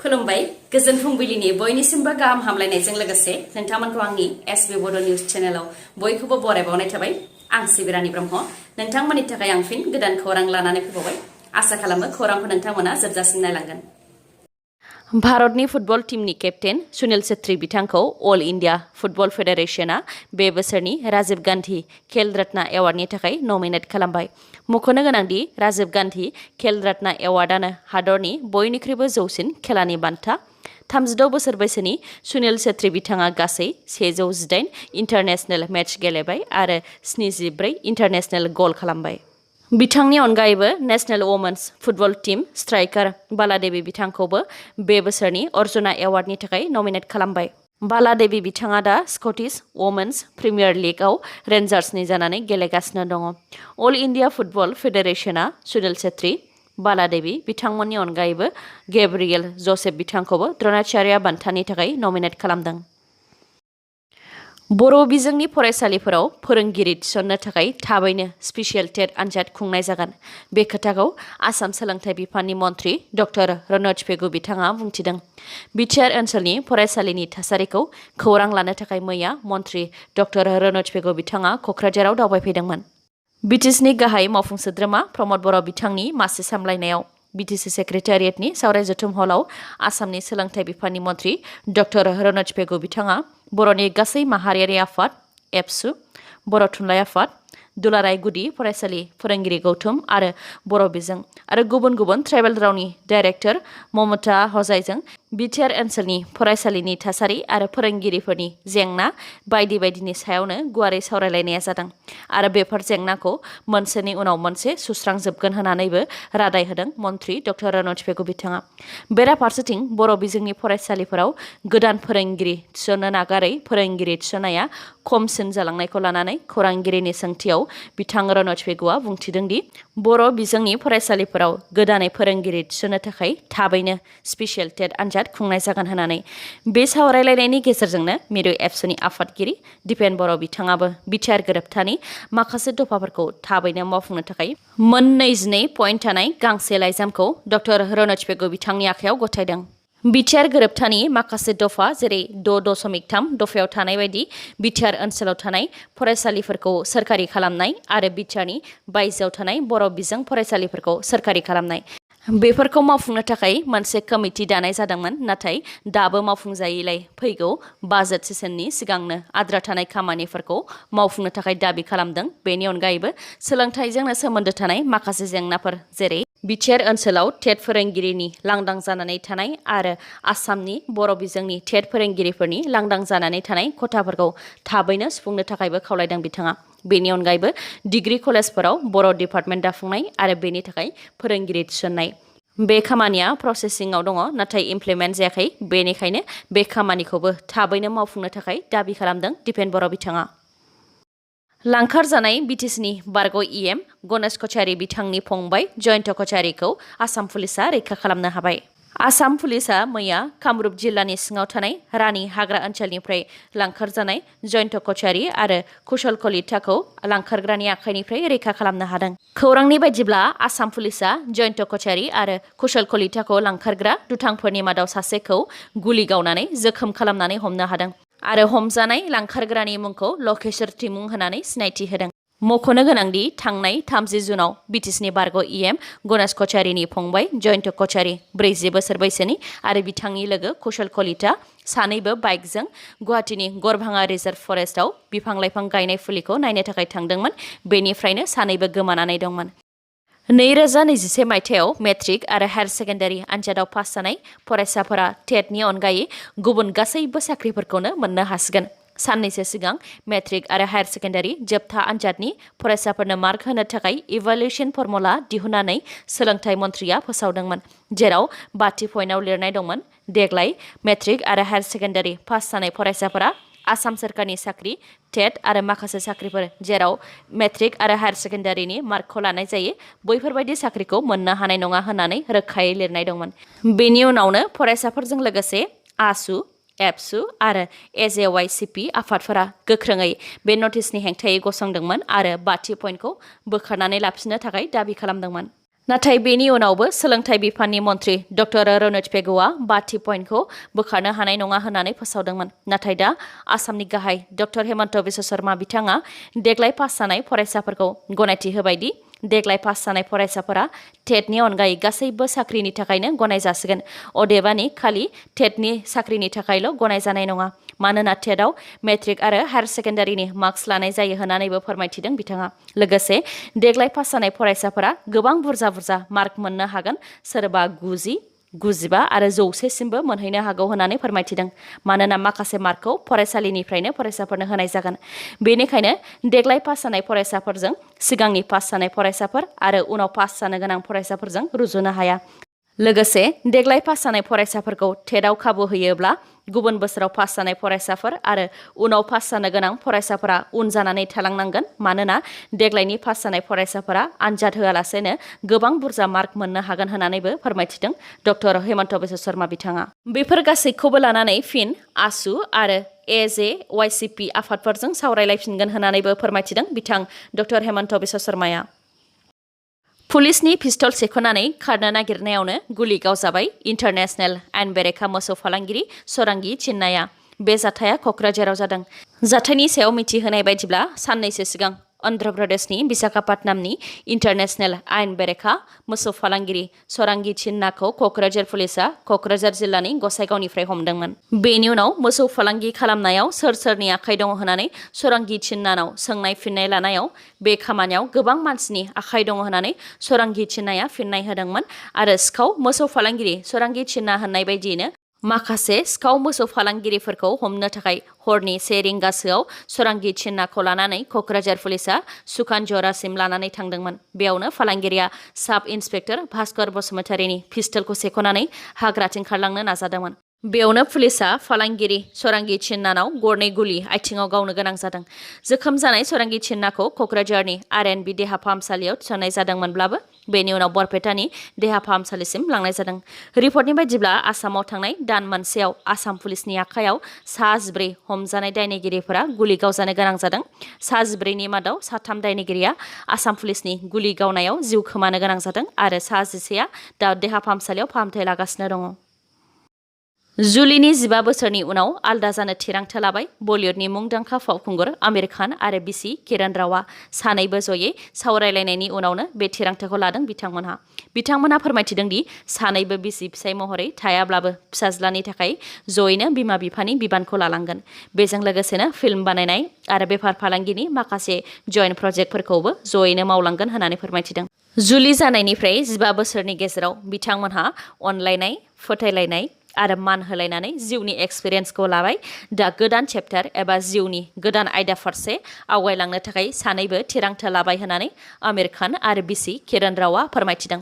खुलुमबाय गोजोन फुंबिलिनि बयनिसिमबो गाहाम हामलायनायजों लोगोसे नोंथांमोनखौ आंनि SBBODO निउज चेनेलाव बयखौबो बरायबावनाय थाबाय। आं सिबिरानि ब्रह्म नोंथांमोननि थाखाय आं फिन गोदान खौरां लानानै फैबावबाय। आसा खालामो खौरांखौ नोंथांमोना जोबजासिम नायलांगोन। भारतनि फुटबल टीमनि केप्टेन सुनील छेत्री बिथांखौ अल इंडिया फुटबल फेडारेशना बे बोसोरनि राजीव गांधी खेल रत्न एवार्डनि थाखाय नमिनेट खालामबाय। मख'नो गोनांदि राजीव गांधी खेल रत्न एवार्डआनो हादरनि बयनिख्रुइबो जौसिन खेलानि बान्था। 36 बोसोर बैसोनि सुनील छेत्री बिथाङा गासै 118 इन्टारनेशनेल मैच गेलेबाय आरो 74 इन्टारनेशनेल गल खालामबाय। बिथांनि अनगायैबो national women's football team striker Baladevi बिथांखौबो बे बोसोरनि अर्जुना एवार्डनि थाखाय नमिनेट खालामबाय। बालादेवी बिथाङा दा स्कटिश वुमेन्स प्रिमियार लीगआव रेन्जार्सनि जानानै गेलेगासिनो दङ। अल इंडिया फुटबल फेडारेशना सुनील छेत्री, बालादेवी बिथांमोननि अनगायैबो गेब्रिएल जसेफ बिथांखौबो द्रोणाचार्य बान्थानि थाखाय नमिनेट खालामदों। बर' बिजोंनि फरायसालिफोराव फोरोंगिरि थिसननो थाखाय थाबैनो स्पेसियेल टेट आनजाद खुंनाय जागोन। बे खोथाखौ आसाम सोलोंथाइ बिफाननि मन्थ्रि डक्टर रनज पेगु बिथाङा बुंथिदों। बिटिआर ओनसोलनि फरायसालिनि थासारिखौ खौरां लानो थाखाय मैया मन्थ्रि डक्टर रनज पेगु बिथाङा क'क्राझाराव दावबायफैदोंमोन। बिटिसिनि गाहाय मावफुं सोद्रोमा प्रमद बर' बिथांनि मासि सामलायनायाव बिटिसि सेक्रेटारियेटनि सावराय जथुम हलाव आसामनि सोलोंथाइ बिफाननि मन्थ्रि डक्टर रनज पेगु बिथाङा बर'नि गासै माहारियारि आफाद एबसु, बर' थुनलाइ आफाद, दुलाराय गुदि फरायसालि फोरोंगिरि गौथुम आरो बर' बिजों आरो गुबुन गुबुन ट्राइबेल रावनि डाइरेक्टर ममता हजाइजों बिटिआर ओनसोलनि फरायसालिनि थासारि आरो फोरोंगिरिफोरनि जेंना बायदि बायदिनि सायावनो गुवारै सावरायलायनाया जादों आरो बेफोर जेंनाखौ मोनसेनि उनाव मोनसे सुस्रांजोबगोन होननानैबो रादाय होदों मन्थ्रि डक्टर रनज पेगु बिथाङा। बेराफारसेथिं बर' बिजोंनि फरायसालिफोराव गोदान फोरोंगिरि थिसननो नागारै फोरोंगिरि थिसननाया खमसिन जालांनायखौ लानानै खौरांगिरिनि सोंथियाव बिथां रनज पेगुआ बुंथिदोंदि बर' बिजोंनि फरायसालिफोराव गोदानै फोरोंगिरि थिसननो थाखाय थाबैनो स्पेसियेल टेट आनजाद खुंनाय जागोन होननानै। बे सावरायलायनायनि गेजेरजोंनो मिरु एबसुनि आफादगिरि दिपेन बर' बिथाङाबो बिटिआर गोरोबथानि माखासे दफाफोरखौ थाबैनो मावफुंनो थाखाय मोन 22 पइन्ट थानाय गांसे लाइजामखौ डक्टर रनज पेगु बिथांनि आखायाव गथायदों। बिटिआर गोरोबथानि माखासे दफा जेरै 6.3 दफायाव थानाय बायदि बिटिआर ओनसोलाव थानाय फरायसालिफोरखौ सोरखारि खालामनाय आरो बिटिआरनि बायजोआव थानाय बर' बिजों फरायसालिफोरखौ सोरखारि खालामनाय। बेफोरखौ मावफुंनो थाखाय मोनसे कमिटि दानाय जादोंमोन, नाथाय दाबो मावफुंजायैलाय फैगौ बाजेट सेसननि सिगांनो आद्रा थानाय खामानिफोरखौ मावफुंनो थाखाय दाबि खालामदों। बेनि अनगायैबो सोलोंथाइजोंनो सोमोन्दो थानाय माखासे जेंनाफोर जेरै बिटिआर ओनसोलाव टेट फोरोंगिरिनि लांदां जानानै थानाय आरो आसामनि बर' बिजोंनि टेट फोरोंगिरिफोरनि लांदां जानानै थानाय खथाफोरखौ थाबैनो सुफुंनो थाखायबो खावलायदों बिथाङा। बेनि अनगायैबो डिग्री कलेजफोराव बर' डिपार्टमेन्ट दाफुंनाय आरो बेनि थाखाय फोरोंगिरि थिसननाय। बे खामानिया प्रसेसिंआव दङ, नाथाय इमप्लिमेन्ट जायाखै। बेनिखायनो बे खामानिखौबो थाबैनो मावफुंनो थाखाय दाबि खालामदों दिपेन बर' बिथाङा। लांखार जानाय बिटिसिनि बारग' इएम गणेश कछारी बिथांनि फंबाय जयन्त कछारीखौ आसाम पुलिसा रैखा खालामनो हाबाय। आसाम पुलिसा मैया कामरुप जिल्लानि सिङाव थानाय रानि हाग्रा ओनसोलनिफ्राय लांखार जानाय जयन्त कछारी आरो कुशल कलिताखौ लांखारग्रानि आखाइनिफ्राय रैखा खालामनो हादों। खौरांनि बायदिब्ला आसाम पुलिसा जयन्त कछारी आरो कुशल कलिताखौ लांखारग्रा दुथांफोरनि मादाव सासेखौ गुलि गावनानै जोखोम खालामनानै हमनो हादों आरो हमजानाय लांखारग्रानि मुंखौ लकेश्वर टिमुं होनानै सिनायथि होदों। मख'नो गोनांदि थांनाय 30 जुनाव बिटिसिनि बारग' इएम गणेश कछारीनि फंबाय जयन्त कछारी 40 बोसोर बैसोनि आरो बिथांनि लोगो कुशल कलिता सानैबो बाइकजों गुवाहाटीनि गरभाङा रिजार्भ फरेस्टआव बिफां-लाइफां गायनाय फुलिखौ नायनो थाखाय थांदोंमोन। बेनिफ्रायनो सानैबो गोमानानै दंमोन। 2021 मायथाइयाव मेट्रिक आरो हायार सेकेन्डारि आनजादाव पास जानाय फरायसाफोरा टेटनि अनगायै गुबुन गासैबो साख्रिफोरखौनो मोननो हासिगोन। साननैसो सिगां मेट्रिक आरो हायार सेकेन्डारि जोबथा आनजादनि फरायसाफोरनो मार्क होनो थाखाय इभालुएसन फर्मुला दिहुननानै सोलोंथाइ मन्थ्रिया फोसावदोंमोन, जेराव 32 पइन्टआव लिरनाय दंमोन। देग्लाय मेट्रिक आरो हायार सेकेन्डारि पास जानाय फरायसाफोरा आसाम सोरखारनि साख्रि, टेट आरो माखासे साख्रिफोर जेराव मेट्रिक आरो हायार सेकेन्डारिनि मार्कखौ लानाय जायो, बैफोरबायदि साख्रिखौ मोननो हानाय नङा होननानै रोखायै लिरनाय दंमोन। बेनि उनावनो फरायसाफोरजों लोगोसे आसु, एबसु आरो एजेवाइसिपि आफादफोरा गोख्रोङै बे नटिसनि हेंथायै गसंदोंमोन आरो 32 पइन्टखौ बोखारनानै लाफिननो थाखाय दाबि खालामदोंमोन। नाथाय बेनि उनावबो सोलोंथाइ बिफाननि मन्थ्रि डक्टर रनज पेगुआ 5 पइन्टखौ बोखारनो हानाय नङा होननानै फोसावदोंमोन। नाथाय दा आसामनि गाहाय डक्टर हेमन्त बिश्व शर्मा बिथाङा देग्लाय पास जानाय फरायसाफोरखौ गनायथि होबायदि देग्लाय पास जानाय फरायसाफोरा टेटनि अनगायै गासैबो साख्रिनि थाखायनो गनाय जासिगोन। अदेबानि खालि टेटनि साख्रिनि थाखायल' गनाय जानाय नङा। मानोना टेटआव मेट्रिक आरो हायार सेकेन्डारिनि मार्क्स लानाय जायो होननानैबो फोरमायथिदों बिथाङा। लोगोसे देग्लाय पास जानाय फरायसाफोरा गोबां बुरजा मार्क मोननो हागोन। सोरबा 90, 95 आरो 100सिमबो मोनहैनो हागौ होननानै फोरमायथिदों। मानोना माखासे मार्कखौ फरायसालिनिफ्रायनो फरायसाफोरनो होनाय जागोन। बेनिखायनो देग्लाय पास जानाय फरायसाफोरजों सिगांनि पास जानाय फरायसाफोर आरो उनाव पास जानो गोनां फरायसाफोरजों रुजुनो हाया। लोगोसे देग्लाय पास जानाय फरायसाफोरखौ टेटआव खाबु होयोब्ला गुबुन बोसोराव पास जानाय फरायसाफोर आरो उनाव पास जानो गोनां फरायसाफोरा उन जानानै थालांनांगोन। मानोना देग्लायनि पास जानाय फरायसाफोरा आनजाद होआलासेनो गोबां बुरजा मार्क मोननो हागोन होननानैबो फोरमायथिदों डक्टर हेमन्त बिश्व शर्मा बिथाङा। बेफोर गासैखौबो लानानै फिन आसु आरो एजेवाइसिपि आफादफोरजों सावरायलायफिनगोन होननानैबो फोरमायथिदों बिथां डक्टर हेमन्त बिश्व शर्माया। पुलिसनि पिस्तल सेखनानै खारनो नागिरनायावनो गुलि गावजाबाय इन्टारनेशनेल आयेन बेरेखा मोसौ फालांगिरि सरांगी चिन्नाया। बे जाथाया क'क्राझाराव जादों। जाथायनि सायाव मिथिहोनाय बायदिब्ला साननैसो सिगां अन्ध्र प्रदेशनि विशाखापट्टनमनि इन्टारनेशनेल आयेन बेरेखा मोसौ फालांगिरि सरांगी चिन्नाखौ क'क्राझार पुलिसा क'क्राझार जिल्लानि गसाइगावनिफ्राय हमदोंमोन। बेनि उनाव मोसौ फालांगि खालामनायाव सोर सोरनि आखाइ दङ होननानै सरांगी चिन्नानाव सोंनाय फिननाय लानायाव बे खामानियाव गोबां मानसिनि आखाइ दङ होननानै सरांगी चिन्नाया फिननाय होदोंमोन। आरो सिखाव मोसौ फालांगिरि सरांगी चिन्ना होननाय बायदियैनो माखासे सिखाव मोसौ फालांगिरिफोरखौ हमनो थाखाय हरनि 1 रिंगासोआव सरांगी चिन्नाखौ लानानै क'क्राझार पुलिसा सुखानजरासिम लानानै थांदोंमोन। बेयावनो फालांगिरिया साब इन्सपेक्टर भास्कर बसुमतारीनि पिस्तलखौ सेखनानै हाग्राथिं खारलांनो नाजादोंमोन। बेयावनो पुलिसा फालांगिरि सरांगी चिन्नानाव गरनै गुलि आथिङाव गावनो गोनां जादों। जोखोम जानाय सरांगी चिन्नाखौ क'क्राझारनि आर.एन.बि देहा फाहामसालियाव थिसननाय जादोंमोनब्लाबो बेनि उनाव बरपेटानि देहा फाहामसालिसिम लांनाय जादों। रिपर्टनि बायदिब्ला आसामाव थांनाय दान मोनसेयाव आसाम पुलिसनि आखायाव सा 14 हमजानाय दायनिगिरिफोरा गुलि गावजानो गोनां जादों। सा 14नि मादाव सा 3 दायनिगिरिया आसाम पुलिसनि गुलि गावनायाव जिउ खोमानो गोनां जादों आरो सा 11आ दा देहा फाहामसालियाव फाहामथाय लागासिनो दङ। जुलिनि 15 बोसोरनि उनाव आलदा जानो थिरांथा लाबाय बलिउडनि मुंदांखा फावखुंगुर आमिर खान आरो बिसि किरण रावआ। सानैबो जयै सावरायलायनायनि उनावनो बे थिरांथाखौ लादों बिथांमोनहा फोरमायथिदों दि सानैबो बिसि फिसाय महरै थायाब्लाबो फिसाज्लानि थाखाय जयैनो बिमा बिफानि बिबानखौ लालांगोन। बेजों लोगोसेनो फिल्म बानायनाय आरो बेफार फालांगिनि माखासे जइन्ट प्रजेक्टफोरखौबो जयैनो मावलांगोन होननानै फोरमायथिदों। जुलि जानायनिफ्राय 15 बोसोरनि गेजेराव बिथांमोनहा अनलायनाय, फोथायलायनाय आरो मान होलायनानै जिउनि एक्सपिरियेन्सखौ लाबाय। दा गोदान चेप्टार एबा जिउनि गोदान आयदा फारसे आवगायलांनो थाखाय सानैबो थिरांथा लाबाय होननानै आमिर खान आरो बिसि किरण रावआ फोरमायथिदों।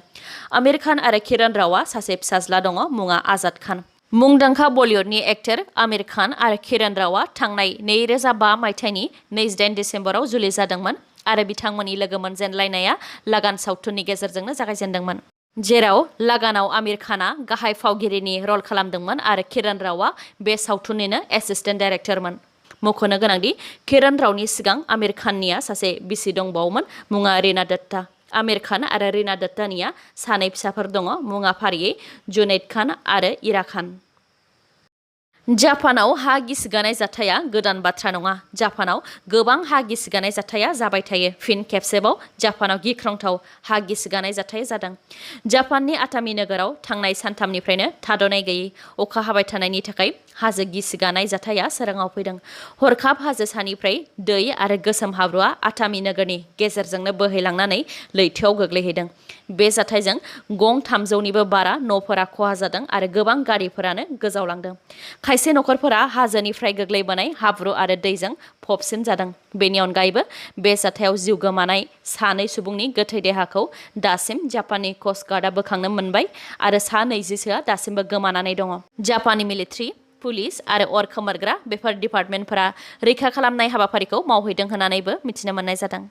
आमिर खान आरो किरण रावआ सासे फिसाज्ला दङ, मुङा आजाद खान। मुंदांखा बलिउडनि एक्टर आमिर खान आरो किरण रावआ थांनाय 2005 मायथाइनि 28 दिसेम्बराव जुलि जादोंमोन आरो बिथांमोननि लोगो मोनजेनलायनाया लागान सावथुननि गेजेरजोंनो जागायजेनदोंमोन। जेराव लागानाव आमिर खानआ गाहाय फावगिरिनि रल खालामदोंमोन आरो किरण रावआ बे सावथुननिनो एसिस्टेन्ट डाइरेक्टरमोन। मख'नो गोनांदि किरण रावनि सिगां आमिर खाननिया सासे बिसि दंबावोमोन, मुङा रीना दत्ता। आमिर खान आरो रीना दत्तानिया सानै फिसाफोर दङ, मुङा फारियै जुनैद खान आरो इरा खान। जापानाव हा गिसिगानाय जाथाया गोदान बाथ्रा नङा। जापानाव गोबां हा गिसिगानाय जाथाया जाबाय थायो। फिन खेबसेबाव जापानाव गिख्रंथाव हा गिसिगानाय जाथाय जादों। जापाननि आतामि नोगोराव थांनाय सानथामनिफ्रायनो थाद'नाय गैयै अखा हाबाय थानायनि थाखाय हाजो गिसिगानाय जाथाया सोराङाव फैदों। हरखाब हाजो सानिफ्राय दै आरो गोसोम हाब्रुआ आतामि नोगोरनि गेजेरजोंनो बोहैलांनानै लैथोआव गोग्लैहैदों। बे जाथायजों गं 300निबो बारा न'फोरा खहा जादों आरो गोबां गारिफोरानो गोजावलांदों। खायसे नखरफोरा हाजोनिफ्राय गोग्लैबोनाय हाब्रु आरो दैजों फबसिन जादों। बेनि अनगायैबो बे जाथायाव जिउ गोमानाय 2 सुबुंनि गोथै देहाखौ दासिम जापाननि कस्ट गार्डआ बोखांनो मोनबाय आरो 20सोआ दासिमबो गोमानानै दङ। जापाननि मिलिटारि, पुलिस आरो अर खोमोरग्रा बेफोर डिपार्टमेन्टफोरा रैखा खालामनाय हाबाफारिखौ मावहैदों होननानैबो मिथिनो मोननाय जादों।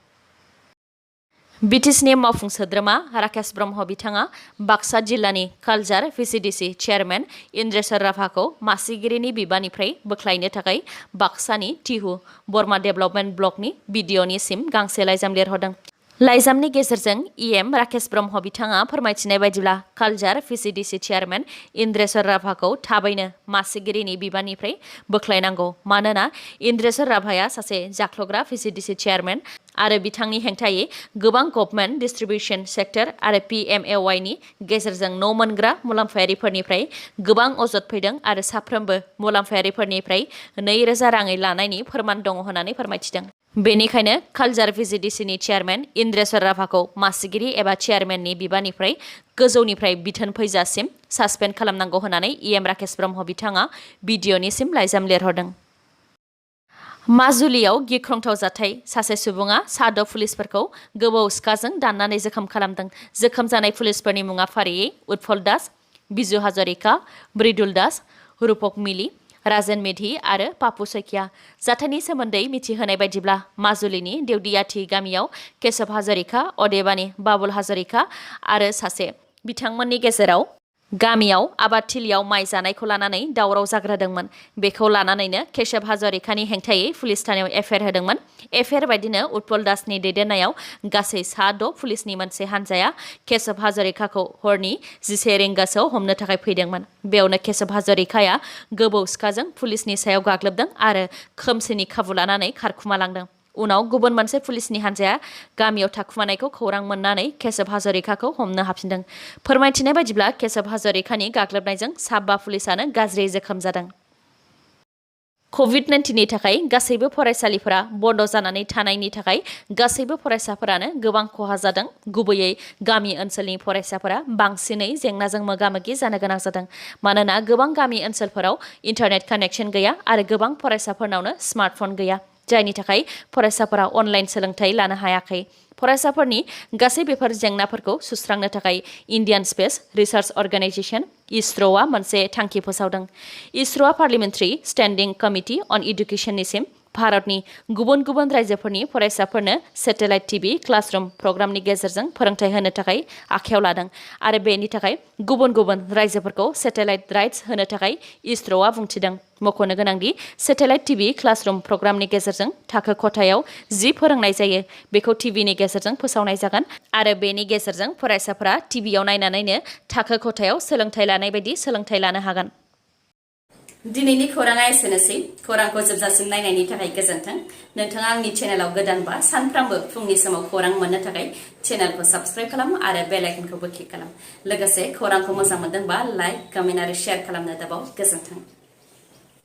बिटिसिनि मावफुं सोद्रोमा राकेश ब्रह्म बिथाङा बाक्सा जिल्लानि कालजार भिसिडिसि चेयारमेन इन्द्रेश्वर राभाखौ मासिगिरिनि बिबाननिफ्राय बोख्लायनो थाखाय बाक्सानि टिहु बरमा डेभेलपमेन्ट ब्लकनि बिडिअनिसिम गांसे लाइजाम लिरहरदों। लाइजामनि गेजेरजों इएम राकेश ब्रह्म बिथाङा फोरमायथिनाय बायदिब्ला कालचार भिसिडिसि चेयारमेन इन्द्रेश्वर राभाखौ थाबैनो मासिगिरिनि बिबाननिफ्राय बोख्लायनांगौ मानोना इन्द्रेश्वर राभाया सासे जाख्लग्रा भिसिडिसि चेयारमेन आरो बिथांनि हेंथायै गोबां गभर्नमेन्ट डिस्ट्रिबिउसन सेक्टर आरो PMAY नि गेजेरजों न' मोनग्रा मुलाम्फायारिफोरनिफ्राय गोबां अजद फैदों आरो साफ्रोमबो मुलाम्फायारिफोरनिफ्राय 2000 राङै लानायनि फोरमान दङ होननानै फोरमायथिदों। बेनिखायनो कालचार भिसिडिसिनि चेयारमेन इन्द्रेश्वर राभाखौ मासिगिरि एबा चेयारमेननि बिबाननिफ्राय गोजौनिफ्राय बिथोन फैजासिम सासपेन्ड खालामनांगौ होननानै इएम राकेश ब्रह्म बिथाङा बिडिअनिसिम लाइजाम लिरहरदों। माजुलियाव गिख्रंथाव जाथाय सासे सुबुङा साद' पुलिसफोरखौ गोबौ सिखाजों दाननानै जोखोम खालामदों। जोखोम जानाय पुलिसफोरनि मुङा फारियै उत्पल दास, बिजु हाजरिका, ब्रिदुल दास, रूपक मिली, राजेन मेधि आरो पापु सैकिया। जाथायनि सोमोन्दै मिथिहोनाय बायदिब्ला माजुलिनि देवदियाथि गामियाव केशव हाजरिका, अदेबानि बाबुल हाजरिका आरो सासे बिथांमोननि गेजेराव गामियाव आबादथिलियाव माइ जानायखौ लानानै दावराव जाग्रोदोंमोन। बेखौ लानानैनो केशव हाजरिकानि हेंथायै पुलिस थानायाव एफआइआर होदोंमोन। एफआइआर बायदिनो उत्पल दासनि दैदेननायाव गासै 6 पुलिसनि मोनसे हान्जाया केशव हाजरिकाखौ हरनि 11 रिंगासोआव हमनो थाखाय फैदोंमोन। बेयावनो केशव हाजरिकाया गोबौ सिखाजों पुलिसनि सायाव गाग्लोबदों आरो खोमसिनि खाबु लानानै खारखुमालांदों। उनाव गुबुन मोनसे पुलिसनि हान्जाया गामियाव थाखुमानायखौ खौरां मोननानै केशव हाजरिकाखौ हमनो हाफिनदों। फोरमायथिनाय बायदिब्ला केशव हाजरिकानि गाग्लोबनायजों 7 पुलिसानो गाज्रि जोखोम जादों। COVID-19नि थाखाय गासैबो फरायसालिफोरा बन्द जानानै थानायनि थाखाय गासैबो फरायसाफोरानो गोबां खहा जादों। गुबैयै गामि ओनसोलनि फरायसाफोरा बांसिनै जेंनाजों मोगा-मोगि जानो गोनां जादों। मानोना गोबां गामि ओनसोलफोराव इन्टारनेट कानेक्सन गैया आरो गोबां फरायसाफोरनावनो स्मार्टफन गैया। जायनि थाखाय फरायसाफोरा अनलाइन सोलोंथाइ लानो हायाखै। फरायसाफोरनि गासै बेफोर जेंनाफोरखौ सुस्रांनो थाखाय इन्डियान स्पेस रिसार्च अर्गेनाइजेसन इसर'आ मोनसे थांखि फोसावदों। इसर'आ पार्लियामेन्टारि स्टेन्डिं कमिटि अन एडुकेशननिसिम भारतनि गुबुन गुबुन रायजोफोरनि फरायसाफोरनो सेटेलाइट टिभि क्लासरुम प्रग्रामनि गेजेरजों फोरोंथाय होनो थाखाय आखायाव लादों आरो बेनि थाखाय गुबुन गुबुन रायजोफोरखौ सेटेलाइट राइट्स होनो थाखाय इसर'आ बुंथिदों। मख'नो गोनांदि सेटेलाइट टिभि क्लासरुम प्रग्रामनि गेजेरजों थाखो खथायाव जि फोरोंनाय जायो बेखौ टिभिनि गेजेरजों फोसावनाय जागोन आरो बेनि गेजेरजों फरायसाफोरा टिभियाव नायनानैनो थाखो खथायाव सोलोंथाइ लानाय बायदि सोलोंथाइ लानो हागोन। दिनैनि खौराङा एसेनोसै। खौरांखौ जोबजासिम नायनायनि थाखाय गोजोन्थों। नोंथाङा आंनि चेनेलाव गोदानबा सानफ्रामबो फुंनि समाव खौरां मोननो थाखाय चेनेलखौ साबस्क्राइब खालाम आरो बेल आइकनखौबो क्लिक खालाम। लोगोसे खौरांखौ मोजां मोनदोंबा लाइक, कमेन्ट आरो शेयार खालामनो दाबाव। गोजोन्थों।